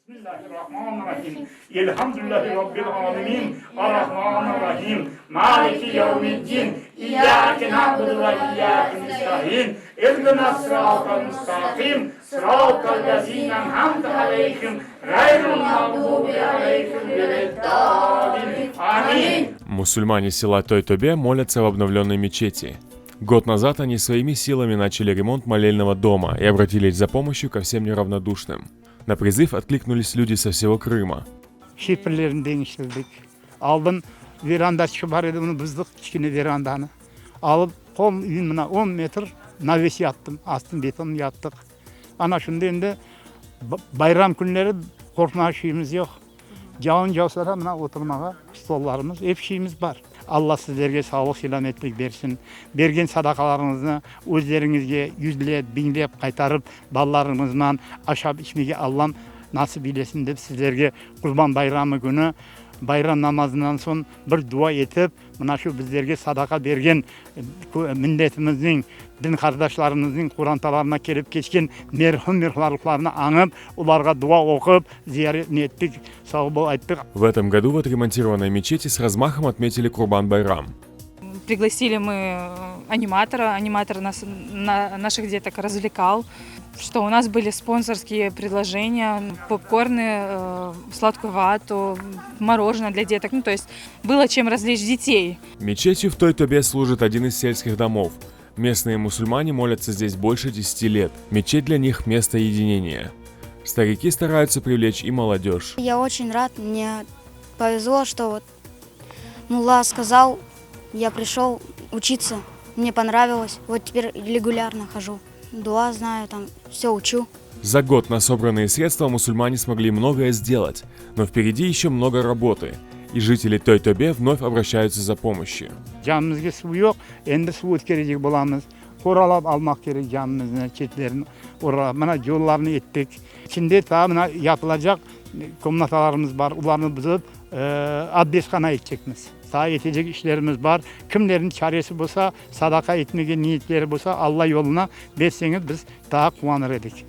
Bismillahirrahmanirrahim. Elhamdülillahi Rabbil alemin. Arrahmanirrahim. Maliki yevmiddin. İyyâke na'budu ve iyyâke nesta'in. İhdinas sıratal mustaqim. Sıratal lezîne en'amte aleyhim. Gayril mağdubi aleyhim veleddâlin. Amin. Мусульмане села Той-Тобе молятся в обновленной мечети. Год назад они своими силами начали ремонт молельного дома и обратились за помощью ко всем неравнодушным. На призыв откликнулись люди со всего Крыма. Şiferlerini deñiştirdik. Aldın verandaçığı bar edi, onı buzdıq, kiçkene verandanı. Alıp, qol mına on metr naves yaptım, astın beton yaptıq. Ana şimdi endi bayram künleri qorqmağa şeyimiz yoq. Yağın yağsa da mına oturmağa stollarımız, ep şeyimiz bar. Alla sizlerge sağlıq-selâmetlik bersin. Bergen sadaqalarıñıznı özleriñizge yüzlep, biñlep qaytarıp, balalarıñızman aşap-içmege Allam nasip eylesin dep sizlerge Qurban bayramı künü bayram namazından soñ bir dua etip, Mına şu bizlerge sadaqa bergen milletimizniñ, din qardaşlarımıznıñ qorantalarına kelip keçken merhum ruhlarını añıp, olarğa dua oqup, ziyaretini ettik, sağ bol ayttıq. В этом году в отремонтированной мечети с размахом отметили Курбан-байрам. Пригласили мы аниматора, аниматор нас, на, наших деток развлекал, что у нас были спонсорские предложения, попкорны, э, сладкую вату, мороженое для деток. Ну, то есть было чем развлечь детей. Мечетью в Той-Тобе служит один из сельских домов. Местные мусульмане молятся здесь больше 10 лет. Мечеть для них – место единения. Старики стараются привлечь и молодежь. Я очень рад, мне повезло, что вот мулла сказал, я пришел учиться, мне понравилось, вот теперь регулярно хожу. Дуа знаю, там все учу. За год на собранные средства мусульмане смогли многое сделать, но впереди еще много работы. И жители Той-Тобе вновь обращаются за помощью. Camimizge suv yoq, endi suv ötkerecek bolamız. Qoralap almaq kerek camimizni, çetlerini oralap. Mına yollarnı ettik. İçinde taa mına yapılacaq komnatalarımız bar, olarnı buzıp, abdesthana etecekmiz. Taa etecek işlerimiz bar. Kimlerniñ çaresi bolsa, sadaqa etmege niyetleri bolsa, Alla yoluna berseñiz, biz taa quvanır edik.